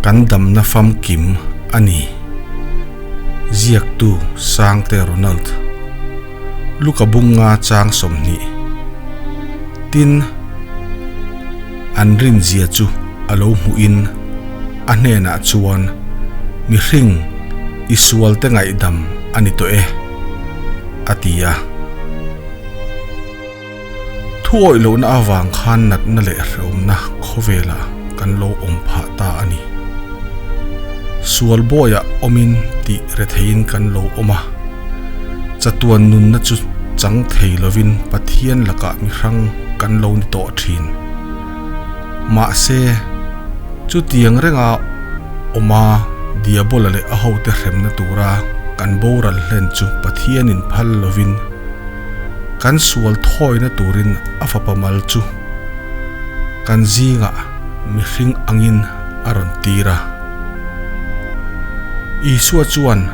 Kan damna famkim a ni. Ziaktu Sangte Ronald. Luka bunga chang 20. Tin, an rinzia chu a lo hmuhin a hnenah chuan, Mihring, i sualte ngaihdam a ni tawh e, a ti a. Thu awih lohna avang khan natna leh hrehawmna khawvelah kan lo awm phah ta a ni. Sual bawiah awmin tih retheiin kan lo awm a, chatuan nunna chu chang thei lovin Pathian lakah mihrang kan lo ni tawh thin. Mahse, chutiang renga awma Diabola leh a hote hremna tura kan boral hlen chu Pathianin phal lovin, Kan sual thawina turin a fapa mal chu kan zingah mihring angin a rawn tir a. Isua chuan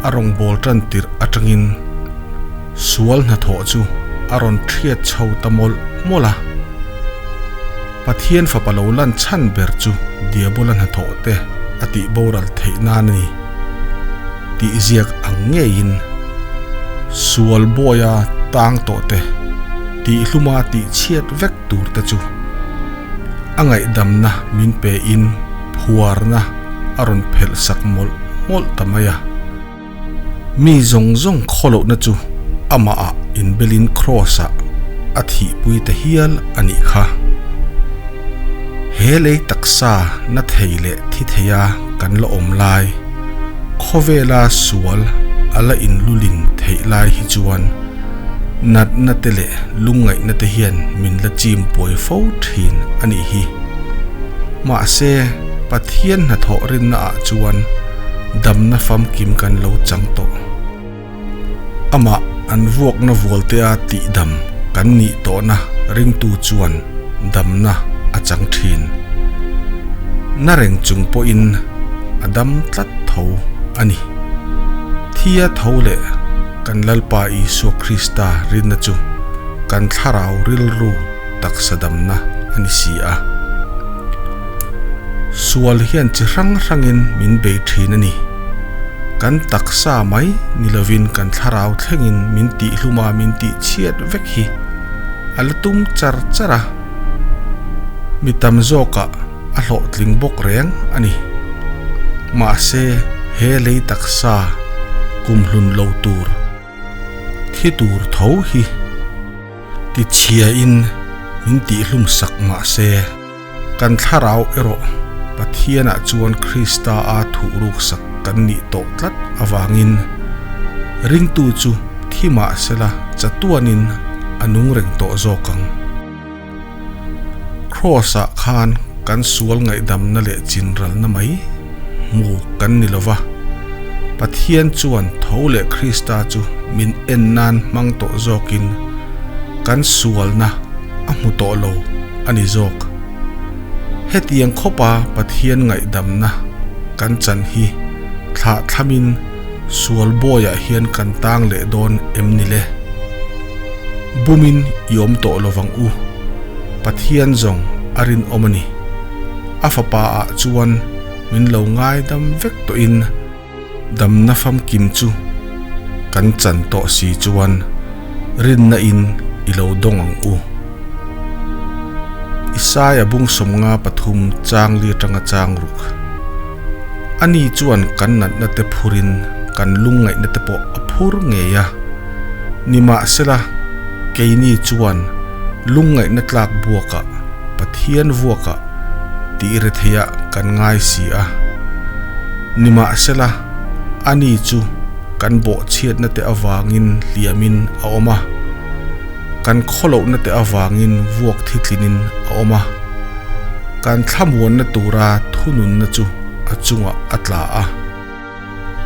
a rawngbâwl tan tirh atangin sual hnathawh chu a rawn thiat chho ta mawlh mawlh a. Pathian fapa lo lan chhan ber chu Diabola hnathawh te a tih boral theih nan a ni tih ziak ang ngeiin sual bawia tang tawh te tih hluma tih chhiat vek tur te chu a ngaihdamna min pe in phuarna a rawn phelh sak mawlh mawlh ta mai a. Mi zawng zawng khawlohna chu amah ah inbelin Kraws ah a thihpui ta hial a nih kha. He lei taksa na thei leh thi theia kan la awm lai, khawvela sual a la inlulin theih lai hi chuan natna te leh lungngaihna te hian min la chim buai fo thin a nih hi. Mahse, Pathian hnathawh rinna ah chuan damna famkim kan lo chang tawh. Amah an vuakna vualtea tihdam kan nih tawhna ringtu chuan damna a chang thin. Na reng chung pawhin a dam tlat tho a ni. Thia tho leh kan Lalpa Isua Krista rinna chu kan thlarau rilru taksa damna a ni si a. Sual hian chi hrang hrangin min bei thin a ni. Kan taksa mai ni lovin kan thlarau thlengin min tihhlum a, min tihchhiat vek hi a la tum char char a. Mi tam zawkah a hlawhtling bawk reng a ni. Mahse, he lei taksa kumhlun lo tur thi tur tho hi tichhiain min tihhlum sak mahse, Kan thlarau erawh Pathianah chuan Krista a thuhruk sak kan nih tawh tlat avangin ringtu chu thi mah sela chatuanin a nung reng tawh zawk ang. Kraws-ah khan kan sual ngaihdamna leh chinralna mai hmu kan ni lova, Pathian chuan tho leh Krista chu min en nan hmang tawh zawkin kan sualna a hmu tawh lo a ni zawk. Hetiang khawpa Pathian ngaihdamna kan chan hi thlah thlamin sual bawiah hian kan tang leh dawn em ni le? Bumin i awm tawh lovang u, Pathian zawng a rinawm a ni. A fapa ah chuan min lo ngaidam vek tawhin Damna famkim chu kan chan tawh si chuan rinna in i lo dawng ang u. Isaia bung 53 chang li atanga chang ruk. Ani chuan kan natna te phurin kan lungngaihna te pawh a phur ngei a. Nimahsela, keini chuan lungngaihna tlak buakah Pathian vuakah tih retheiah kan ngai si a. Nimahsela, ani chu kan bawhchhiatna te avangin hliamin a awm a, kan khawlohna te avangin vuak thitlinin a awm a, kan thlamuanna tura thununna chu a chungah a tla a.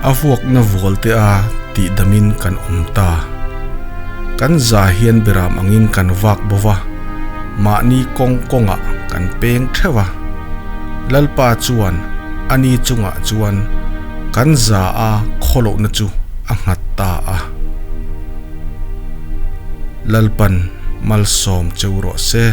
A vuakna vualte a tihdamin kan awm ta. Kan za hian beram angin kan vak bo va, mahni kawng kawngah kan peng theuh a. Lalpa chuan ani chungah chuan kan za a khawlohna chu a nghat ta a. Lalpan malsawm cheu rawh se.